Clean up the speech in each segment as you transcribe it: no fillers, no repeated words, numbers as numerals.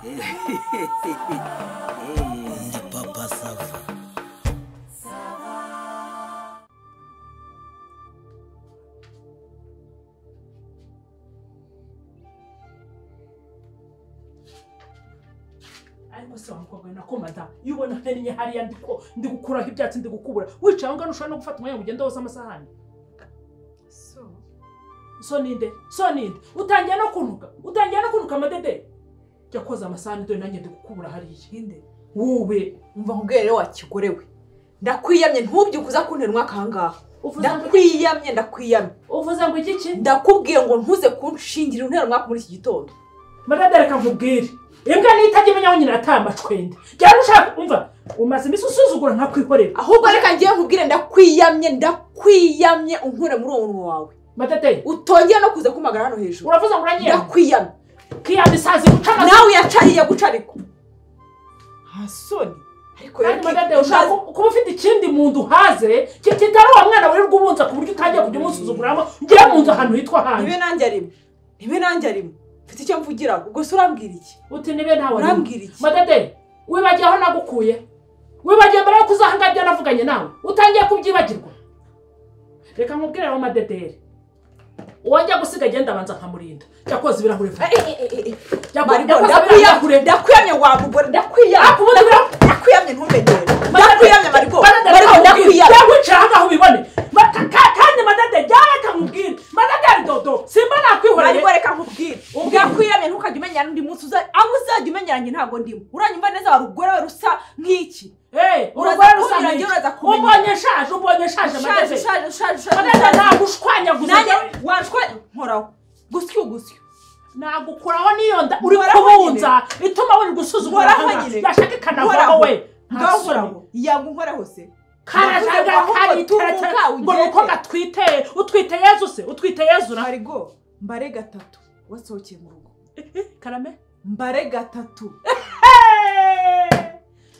Ndi Papa Sava. Ariko se wa mukobwa we nakomada iyo ubona ntennye hariya ndiko ndi gukuraho ibyatsi ndi gukubura wicaye aho ngaho ushobora no gufata umwanya ngo ugende woza amasahani. So ninde? So ninde? Utangiye no kunuka, utangiye no kunuka amadede. Jya koza amasahani dore nanjye ndi gukubura hariya. Ninde? Wowe. Umva nkubwire rero wa kigore we, ndakwiyamye ntubyuke uza kuntera umwaka aha ngaha. Uvuze ngo Ndakwiyamye, ndakwiyamye. Uvuze ngo iki ki? Ndakubwiye ngo ntuze kunshingira untera umwaka muri iki gitondo. Madede reka nkubwire. Imbwa nitajya imenya aho nyina yataye amacwende. Jya ushaka umva umaze iminsi usuzugura nkakwihorera. Ahubwo reka ngiye nkubwire ndakwiyamye, ndakwiyamye unkure muri uwo munwa wawe. Madede Utongera no kuza kumagara hano hejuru. uravuze ngo uranyiyamye. Ndakwiyamye. Kiyama isazi guca amazi. Nawe yacariye guca ariko. Nta soni. Ariko Kandi Madede ushaka kuba ufite ikindi mu nzu uhaze kitari uwo mwana wirirwa ubunza ku buryo utangiye kujya umusuzuguramo. Ngiye mu nzu ahantu hitwa hanze. Nibe nanjye arimo. Nibe nanjye arimo. Mfite icyo mvugira ubwo se urambwira iki? Uti nibe nawe arimo. Urambwira iki? Madede wibagiye aho nagukuye. Wibagiye mbere yo kuza aha ngaha ibyo navuganye nawe. Utangiye kubyibagirwa. Reka nkubwire aho Madederi. Uwajya gusiga agenda abanza nkamurinda. Jya koza ibirahure vuba. Jya Marigo, koza ibirahure. ndakwiyamye wa mugore, ndakwiyamye. Ariko ubundi Ndakwiyamye ntumenyere. Ndakwiyamye Marigo. Madede, Marigo, reka ndakwiyamye. Jya wicara aha ngaho ubibone. Kandi Madede jya reka nkubwire. Madede dodo simba nakwihoreye. Marigo reka nkubwire. Umbwire. Ndakwiyamye ntukajya umenyera n'undi munsi uza abo uzajya umenyera njye ntabwo ndimo. Uranyumva neza wa rugore we rusa nk'iki. Urugore Uraza rusa kumbwira, nk'iki. njye uraza kumenya. Umbonye nshaje, umbonye nshaje Ushaje, Madede. ushaje, ushaje, ushaje. Madede nagushwanyaguza. Nanjye wanshwa nkoraho. Gusyo gusyo. Nagukuraho n'iyo nda uri Nkoraho kubunza ituma uri gusuzugura Nkoraho aha ngaha. nyine. Yashaka ikanavamo Nkoraho. we. Nta Ngaho soni. nkoraho. Yanga unkoraho se. Karajaga Ndavuze ngo karitera tumuka ngo nuko ugende. gatwite utwite Yezu se utwite Yezu na Marigo, mbare gatatu wasohokeye mu rugo. Karame Mbare gatatu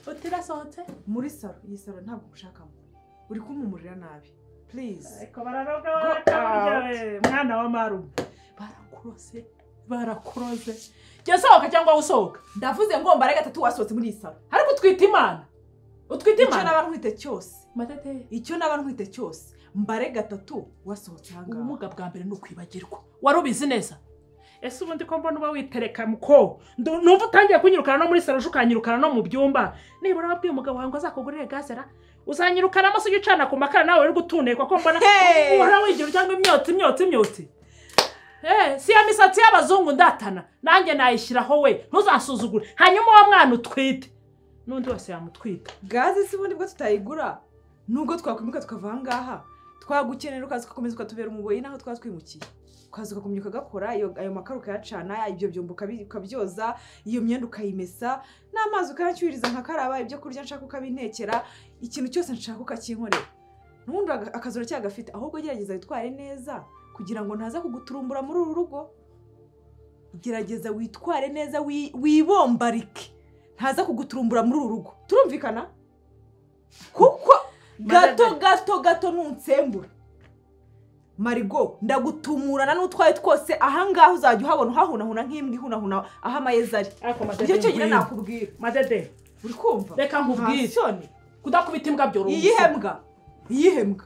utirasohotse muri saro. Iyi saro ntabwo nshakamo. Uri kumpumurira nabi. Please. ariko bararoga Go barakarya out. we mwana wa marume. Barakurose barakuroze. Jya sohoka cyangwa usohoka. Ndavuze ngo mbare gatatu wasohotse muri iyi saro. Ariko utwite Imana. Utwite Icyo Imana. naba ntwite cyose. Madede Icyo naba ntwite cyose. Mbare gatatu wasohotse aha ngaha. ubumuga bwa mbere ni ukwibagirwa. Wari ubizi neza. Ese ubundi ko mbona uba witereka muko numva utangiye kunyirukana no muri salo ukanyirukana no mu byumba. Nibura wabwiye umugabo wawe ngo azakugurire gazera uzanyirukana amaso ujye ucana ku makara nawe uri gutunekwa ko mbona Hey! uhora wigira cyangwa imyotsi imyotsi imyotsi. Si ya misatsi y'abazungu ndatana nanjye nayishyiraho we ntuzasuzugure. Hanyuma uwo mwana utwite n'undi wese yamutwita. Gaze si ubundi bwo tutayigura nubwo twakwimuka tukava aha ngaha twagukenera ukaza ugakomeza ukatubera umuboyi naho twatwimukiye. Ukaza ugakomeza ukagakora ayo makara ukayacana, ibyo byombo ukabyoza, iyo myenda ukayimesa, n'amazi ukayacyuririza nkakaraba, ibyo kurya nshaka ukabintekera, ikintu cyose nshaka ukakinkorera. N'ubundi akazi uracyagafite, ahubwo gerageza witware neza kugira ngo ntaza kuguturumbura muri uru rugo. Gerageza witware neza wibombarike ntaza kuguturumbura muri uru rugo. Turumvikana? Kuko gato gato gato nunsembura. Marigo, ndagutumurana n'utwaye twose aha ngaha uzajya uhabona uhahunahuna nk'imbwa ihunahuna aho amayezi ari. Ariko Madede Nicyo cyonyine ngwino. nakubwira. Madede, Uri kumva? reka nkubwire. Nta soni. Kudakubita imbwa byoroshye. Iyihe mbwa? Iyihe mbwa?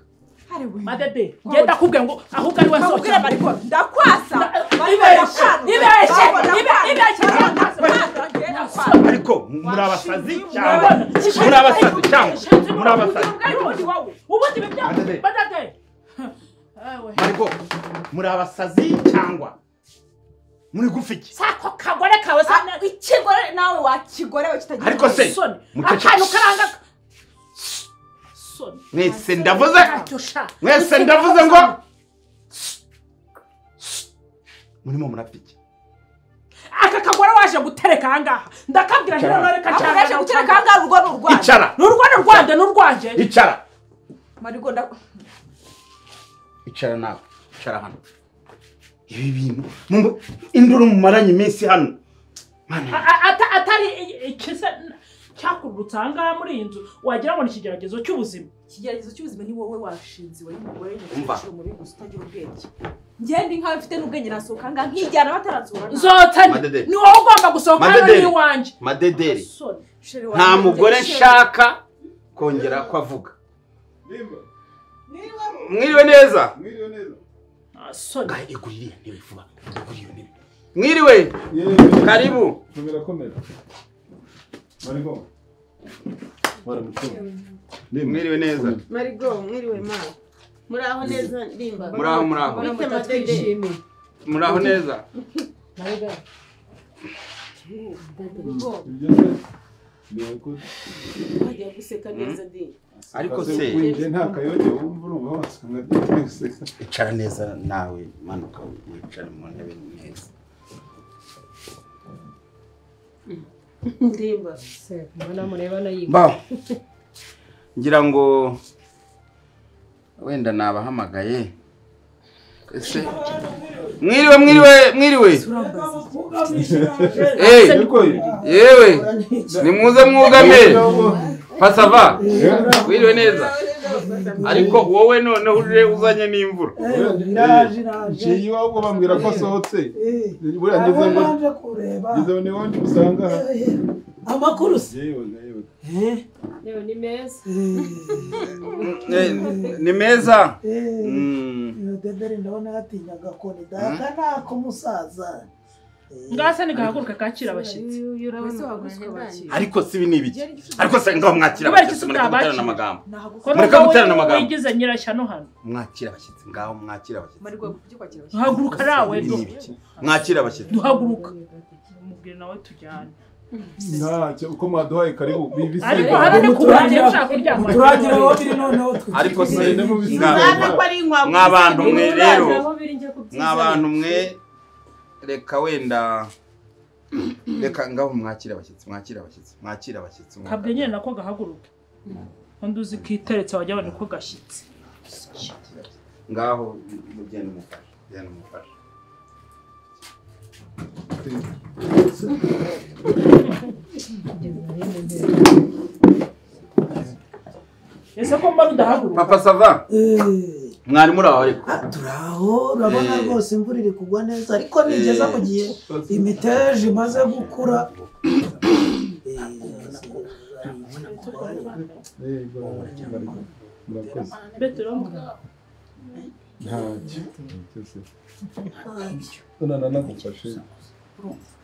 Hari we. Madede, ngenda kubwira ngo ahubwo ari we Nkakubwira nsohokera. Marigo, ndakwasa. Marigo, Ibeshye, ndakwanga. ibeshye, Marigo, ibeshye, ndakwanga. ibeshye. Ariko muri abasazi cyangwa muri abasazi cyangwa muri abasazi. Ubundi ibi bya Madede. Madede. Ewe. Marigo, muri abasazi cyangwa muri gufiki. Sako kagore kawe sana. Ikigore nawe wakigore we kitagira. Ariko se Soni. mukecuru. Akantu karanga. Soni. Mwese ndavuze. Ntacyo sha. Mwese ndavuze ngo murimo murafiki. Aka kagore waje gutereka aha ngaha. Ndakabwira nti none reka Ako gaje gutereka aha ngaha urugo ni urwanjye. Icara. Ni urwo ni urwanjye ni urwanjye. Icara. Marigo Icara nawe. Icara hano. Ibi bintu induru mumaranye iminsi hano. Atari ikise cyakurutse aha ngaha muri iyi nzu wagira ngo ni ikigeragezo cy'ubuzima. Ikigeragezo cy'ubuzima ni wowe washinze iwe y'umugore Umva. w'umukecuru muri gusa utagira ubwenge. Ngende nkawe mfite n'ubwenge nasohoka nga nkijyana bataransura. Nzotane. Ni wowe ugomba gusohoka hano ni iwanjye. Madederi. Nta mugore nshaka kongera ko avuga. Mwiriwe neza. Mwiriwe neza. Asoni. Gahe igurire ntebe vuba. Igurire ntebe. Mwiriwe. Karibu. Komera komera. Marigo. Mwiriwe neza. Marigo, mwiriwe ma. Muraho neza ndimba. Muraho muraho. Muraho neza. Marigo. Wajya guseka neza ndi. Ariko se winje nta kayoge wumva urumva wasanga guseka. Icara neza nawe manuka wicare mu ntebe neza. Ndimba se mbona mureba nayiga. Ba. Ngira ngo wenda nabahamagaye. Ese mwiriwe mwiriwe mwiriwe. Eh, yewe nimuze mwugame. Pasava. Wiriwe neza. Ariko wowe none uje uzanye n'imvura. Ndaje naje. Ngiye iwawe bambwira ko sohotse. Buriya ngeze ngo naje kureba. Ngeze ni wowe usanga. Amakuru se. Yewe yewe. Yewe ni meza. Ni meza. Dederi ndabona yatinyaga ko ni data nako musaza. Ngase nigahaguruka kakira abashyitsi. Ariko si ibi ni ibiki? Ariko se ngaho mwakira abashyitsi mureka guterana amagambo. Mureka guterana amagambo. Wigize nyirashyano hano. Mwakira abashyitsi ngaho mwakira abashyitsi. Haguruka nawe do. Mwakira abashyitsi. Duhaguruka. Mubwire nawe tujyane. Ntacyo uko mwaduhaye karibu bibisi. Ariko hano ni kurangira ushaka kuryama. Turagira aho biri noneho twe. Ariko se mwabantu mwe rero mwabantu mwe reka wenda reka ngaho mwakira abashyitsi mwakira abashyitsi mwakira abashyitsi. Kabwe nyine nako gahaguruka. Undi uzi kiteretse wajya abona ko gashyitse. Ngaho mugende mufashe. Genda mufashe. Ese ko mbona udahaguruka? Papa sava. Mwari muraho ariko. Turaho urabona rwose imvura iri kugwa neza ariko nigeza mu gihe imiteja imaze gukura.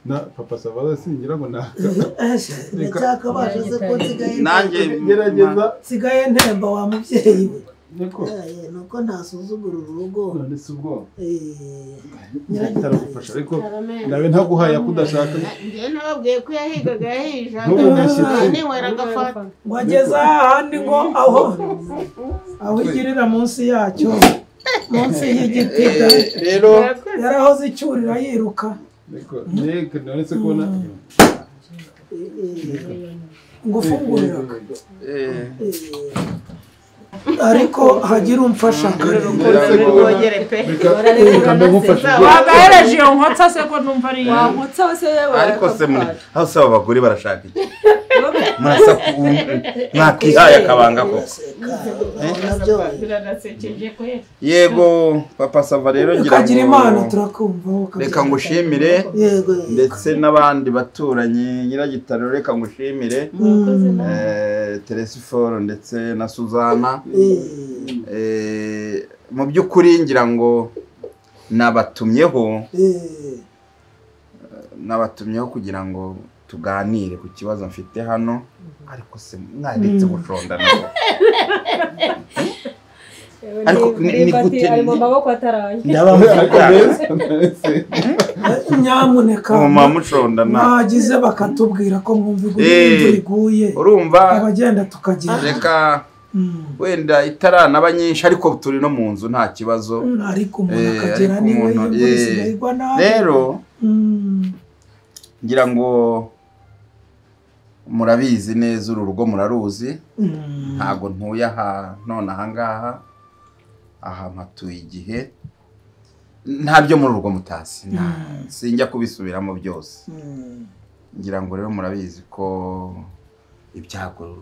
Na papa sava singira ngo naka. Ndacyakabasha se ko nsigaye nanjye gerageza nsigaye ntemba wa mubyeyi we. Niko. Nuko ntasuzugura urugo. None si ubwo. Nyiragufasha ariko nawe ntaguhaye akudashaka. Ngiye nababwiye ko yahigaga yahija. Ninywera agafata. Wageza ahandi ngo aho igirira munsi yacyo. Munsi y'igiti. Rero yarahoze icyurira yiruka. Niko. Niko none se kubona ngufungurira. Ariko hagira umfasha wagahereje iyo nkotsa se ko numva ari wankotsa se yewe. Ariko se muri aho se abagore barashaka iki? Murasa mwakihaye akabanga ko. Yego papa sava rero ngira ngo Imana turakumva. Reka ngushimire ndetse n'abandi baturanyi Nyiragitaro reka ngushimire Teresiforo ndetse na Suzana. Mu by'ukuri ngira ngo nabatumyeho kugira ngo tuganire ku kibazo mfite hano. Ariko se mwaretse gushondana ariko ni gute ari mu maboko ataraye nyamuneka mama mushondana mwagize bakatubwira ko mwumva imvura iguye urumva abagenda tukagenda reka wenda itaranaba nyinshi ariko turi no mu nzu nta kibazo ariko umuntu akagera niwe imvura isigaye igwa nabi. Rero ngira ngo murabizi neza uru rugo muraruzi ntago ntuye aha none aha ngaha aha mpatuye igihe ntabyo muri urugo mutasi sinjya kubisubiramo byose. Ngira ngo rero murabizi ko ibyago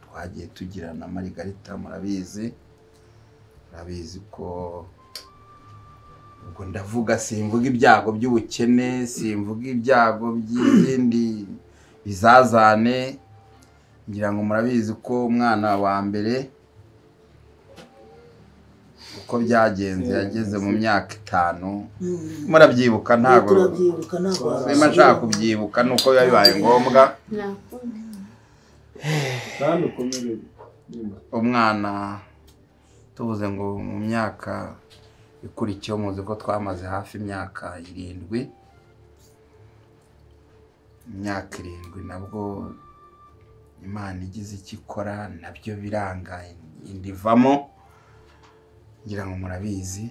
twagiye tugirana Margarita murabizi ko Ubwo ndavuga simvuga ibyago by'ubukene, simvuga ibyago by'izindi bizazane. Ngira ngo murabizi ko umwana wa mbere uko byagenze yageze mu myaka 5. Murabyibuka? Ntago turabyibuka, ntabwo niba nshaka kubyibuka nuko biba bibaye ngombwa. Kandi ukomere. Umwana tuvuze ngo mu myaka ikurikiyeho, muzi ko twamaze hafi imyaka 7. Imyaka 7 nabwo Imana igize icyo ikora nabyo biranga, indi ivamo, ngira ngo murabizi.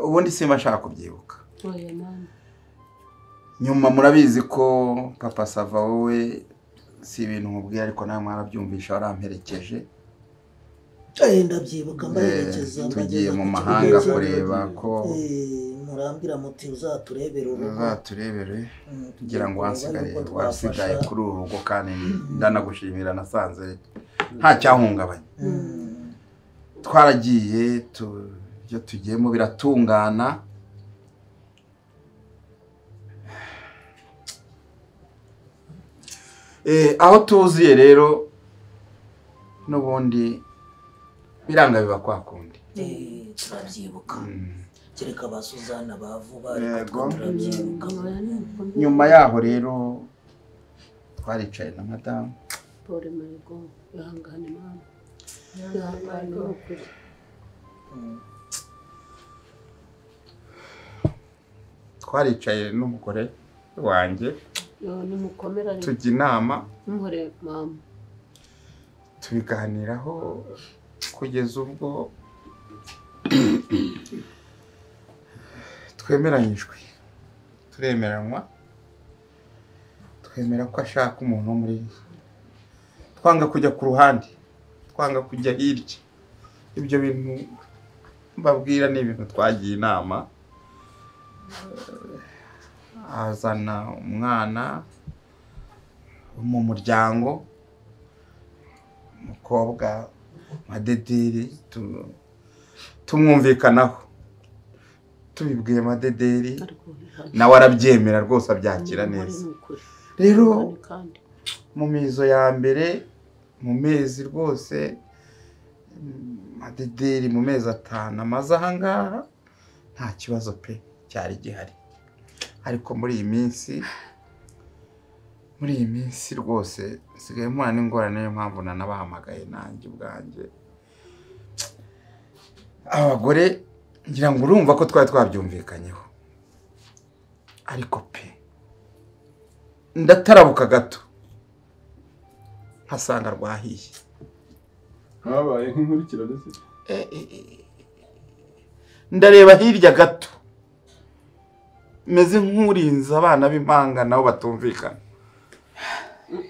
Ubundi simba nshaka kubyibuka. Oya mama. Nyuma murabizi ko Papa Sava wowe si ibintu nkubwiye, ariko nawe mwarabyumvisha, waramperekeje. Ndabyibuka mbaherekeza, tugiye mu mahanga kureba ko murambwira muti uzaturebere urugo, uzaturebere kugira ngo wasigaye kuri uru rugo. Kandi ndanagushimira, nasanze nta cyahungabanye. Twaragiye, ibyo tugiyemo biratungana. Aho tuziye rero n'ubundi biranga biba kwa kundi. Turabyibuka, kereka ba Suzana bavuba, ariko turabyibuka. Nyuma yaho rero twaricaye na madamu. Pole Marigo, ihangane mama. Ihangane ukuri. Twaricaye n'umugore wanjye. Nimukomera tujya inama, muhore mama, tubiganiraho kugeza ubwo twemeranyijwe, turemeranywa, twemera ko ashaka umuntu muri, twanga kujya ku ruhande, twanga kujya hirya. Ibyo bintu mbabwira ni ibintu twagiye inama. Azana umwana mu muryango, umukobwa Madederi, tumwumvikanaho, tubibwiye Madederi nawe arabyemera rwose, abyakira neza. Rero mu mizo ya mbere, mu mezi rwose Madederi mu mezi 5 amaze aha ngaha nta kibazo pe cyari gihari. Ariko muri iyi minsi rwose nsigaye mpura n'ingorane, niyo mpamvu nanabahamagaye nanjye ubwanjye. Abagore ngira ngo urumva ko twari twabyumvikanyeho, ariko pe ndatarabuka gato nkasanga rwahiye. Habaye nk'inkurikirane se? Ndareba hirya gato meze nk'urinze abana b'impanga nabo batumvikana.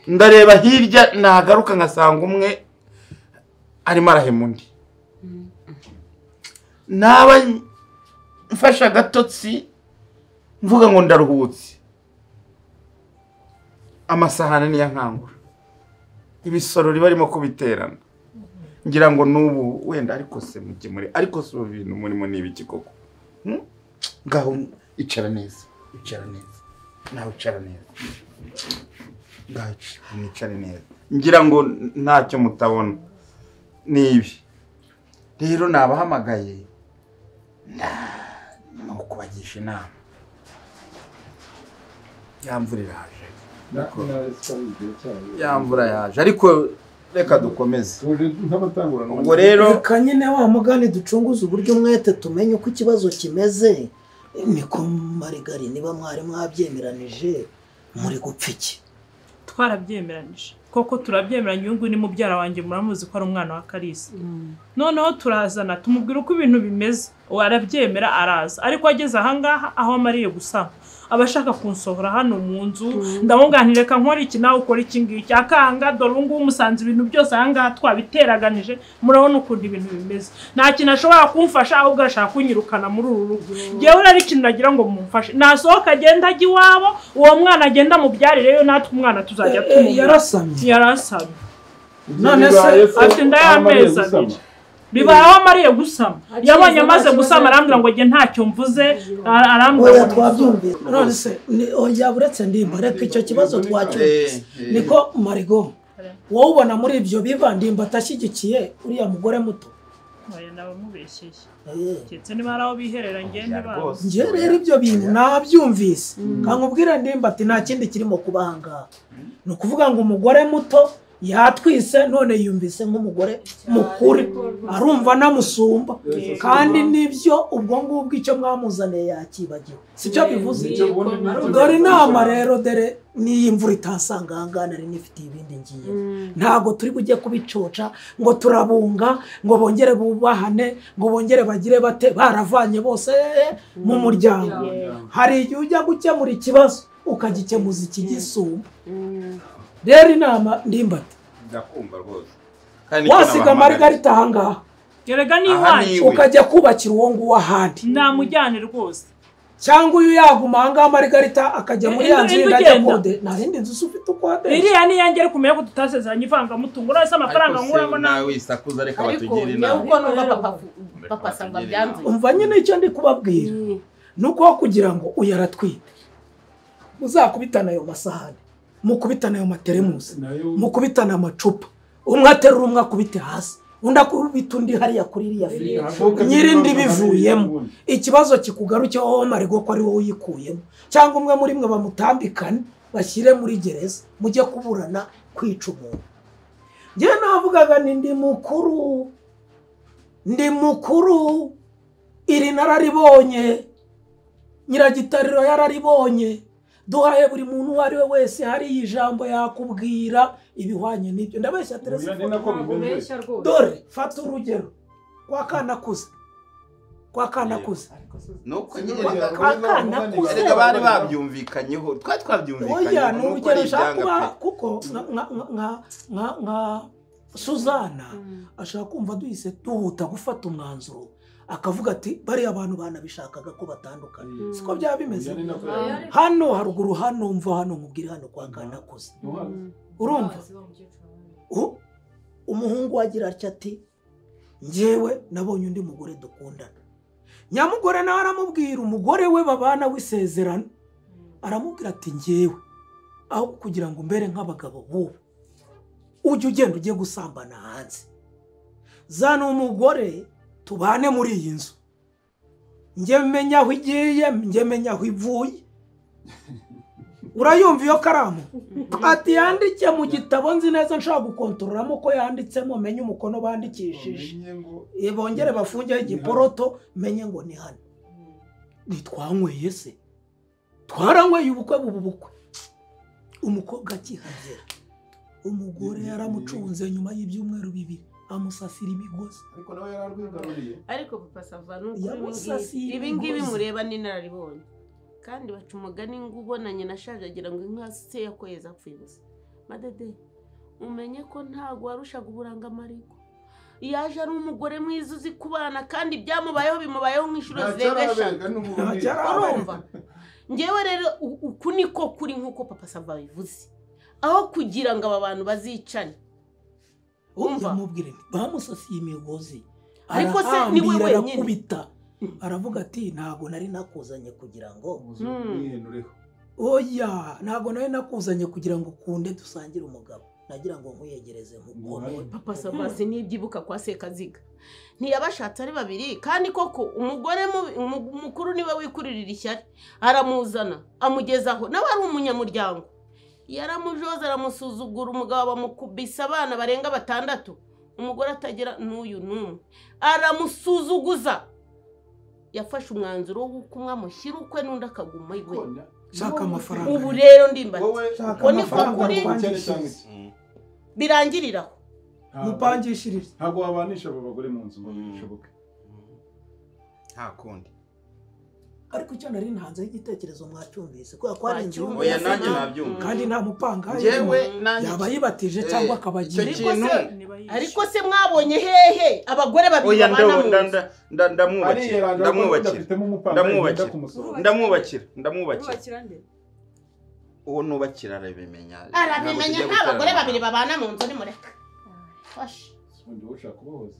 Ndareba hirya nagaruka ngasanga umwe arimo arahema undi. Naba mfashe agatotsi mvuga ngo ndaruhutse, amasahani niyo nkangura, ibisorori barimo kubiterana. Ngira ngo n'ubu wenda, ariko se mukemure, ariko si ibintu murimo ni ibiki koko? Ngaho icara neza, icara neza, nawe icara neza, ngaho mwicare neza. Ngira ngo ntacyo mutabona ni ibi. Rero nabahamagaye ni ukubagisha inama. Ya mvura iraje, ya mvura yaje, ariko reka dukomeze. Ubwo rero reka nyine wa mugani ducunguze uburyo umwete, tumenye uko ikibazo kimeze. Niko Marigari, niba mwari mwabyemeranije muri gupfa iki? Twarabyemeranije koko, turabyemeranya. Uyu nguyu ni mubyara wanjye, muramuzi ko ari umwana wa Kalisa. Noneho turazana tumubwira uko ibintu bimeze, arabyemera araza. Ariko ageze aha ngaha aho amariye gusama, aba ashaka kunsohora hano mu nzu. Ndamubwira nti reka nkore iki nawe ukora iki ngiki, akanga. Dore ubu ngubu musanze ibintu byose aha ngaha twabiteraganije, murabona ukuntu ibintu bimeze. Nta kintu ashobora kumfasha, ahubwo arashaka kunyirukana muri uru rugo. Njyewe rero ikintu nagira ngo mumfashe, nasohoka agenda ajya iwabo, uwo mwana agenda amubyarireyo, natwe umwana tuzajya tumubona. Yarasamye, yarasamye. None se afite inda y'amezi 2. Bibaho amariye gusama. Yabonye amaze gusama arambwira ngo nge ntacyo mvuze, arambwira oya twabyumvise. None se oya buretse Ndimba, reka icyo kibazo twacyumvise. Niko Marigo, wowe ubona muri ibyo biba Ndimba atashyigikiye uriya mugore muto? Oya ndabamubeshyeye. Keretse niba ari aho biherera nge niba. Nge rero ibyo bintu nabyumvise. Kankubwira Ndimba ati nta kindi kirimo kuba aha ngaha. Ni ukuvuga ngo umugore muto yatwise none yumvise nk'umugore mukuru, arumva namusumba, kandi nibyo ubwo ngubwo icyo mwamuzaniye yakibagiwe, sicyo bivuze. Dore inama rero, dore n'iyi mvura itasanga aha ngaha nari nifitiye ibindi ngiye, ntabwo turi bujye kubicoca ngo turabunga ngo bongere bubahane ngo bongere bagire bate, baravanye bose mu muryango. Hari igihe ujya gukemura ikibazo ukagikemuza ikigisumba. Rero inama Ndimbati, ndakumva rwose, wasiga Margarita aha ngaha gerega n'iwanjye ukajya kubakira uwo nguwo ahandi, namujyane rwose. Cyangwa uyu yaguma aha ngaha Margarita akajya muri ya nzu yindi ajya kode, nta yindi nzu se ufite ukodesha? Iriya ni iyanjye, ariko umenye ko tutasezeranye ivangamutungo. None se amafaranga nkuramo nawe wisakuza, reka batugire inama. Papa Sava byanze. Umva nyine icyo ndi kubabwira ni uko kugira ngo uyu aratwite muzakubitana ayo masahani, mukubitana ayo materemusi, mukubitana amacupa, umwe aterura umwe akubite hasi, undi akubita undi hariya kuri iriya firigo, nyirindi bivuyemo ikibazo kikugarukeho wowe Marigo ko ari wowe uyikuyemo, cyangwa umwe muri mwe bamutambikane bashyire muri gereza mujye kuburana kwica umuntu. Njye navugaga ni ndi mukuru, ndi mukuru, iri nararibonye, Nyiragitariro yararibonye. Duhaye buri muntu uwo ari we wese hari ijambo yakubwira ibihwanye n'ibyo. Ndabeshya Teresa? Dore fata urugero kwa Kanakuze, kwa Kanakuze nuko nyine erega bari babyumvikanyeho, twari twabyumvikanyeho. Ni urugero nshaka kuba, kuko nka Suzana ashaka kumva duhise duhuta gufata umwanzuro, akavuga ati bariya abantu banabishakaga ko batandukana, siko byaba bimeze. Hano haruguru hano mva hano nkubwire hano kwa Kanakuze, urumva umuhungu wagira atya ati njyewe nabonye undi mugore dukundana. Nyamugore nawe aramubwira, umugore we babana w'isezerano, aramubwira ati njyewe aho kugira ngo mbere nk'abagabo bubu ujye ugenda ujye gusambana hanze, zana umugore tubane muri iyi nzu, njye menya aho igiye, njye menya aho ivuye. Urayumva iyo karamu? Ati yandike mu gitabo nzi neza nshaka gukontororamo ko yanditsemo, menye umukono bandikishije, bongere bafungeho igiporoto menye ngo ni hano. Ntitwanyweye se? Twaranyweye ubukwe bubu bukwe. Umukobwa akihagera umugore yaramucunze nyuma y'ibyumweru 2 amusasira imigozi. Ariko nawe yararwigaruriye. Ariko Papa Sava ibi ngibi mureba ni nararibonye, kandi baca umugani ngo ubonanye na shaje agira ngo inka se yakweza apfuye gusa. Madede umenye ko ntago warushaga uburanga Marigo, yaje ari umugore mwiza uzi kubana, kandi byamubayeho bimubayeho nk'inshuro zirenga 5. Urumva ngewe rero uku niko kuri nk'uko Papa Sava bivuze, aho kugira ngo aba bantu bazicane. Umva mubwire bamusasiye imigozi, ariko se ni we wenyine aravuga ati ntago nari nakuzanye kugira ngo oya, ntago nari nakuzanye kugira ngo ukunde dusangire umugabo, nagira ngo nkuyegereze nkukome. Papa Sava sinibyibuka kwa Sekaziga ntiyabashatse ari babiri, kandi koko umugore mukuru niwe wikuririra ishyari, aramuzana amugezaho, nawe ari umunyamuryango, yaramujoza aramusuzugura, umugabo bamukubisa abana barenga 6, umugore atagira n'uyu n'umwe, aramusuzuguza. Yafashe umwanzuro w'uko umwe amushyira ukwe n'undi akaguma iwe. Shaka amafaranga. Ubu rero Ndimbati ko niko kuri birangiriraho, mupangishirize. Ntabwo wabanisha abo bagore mu nzu ngo bishoboke, nta kundi. Ariko icyo nari ntanzeho igitekerezo mwacyumvise, kubera ko ari inzu oya nanjye nabyumva, kandi nta mupanga yaba yibatije cyangwa akabagira. Ariko se mwabonye hehe abagore babiri babana mu nzu? Ndamwubakira, ndamwubakira, ndamwubakira, uwo nubakira arabimenya, arabimenya. Nta bagore babiri babana mu nzu, nimureka. Fashe. Ubundi wowe ushaka kubahoza.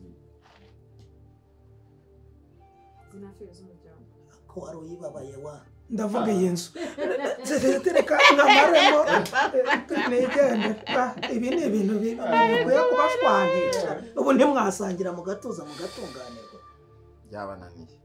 Izi ni aferi z'umuryango. Ko wari uyibabaye wa. Ndavuga iyi nzu. Reka nkamaremo nigende. Ibi ni ibintu bikwiye kubashwanisha. Ubu ntimwasangira mugatuza mugatunganirwa. Byabananiye.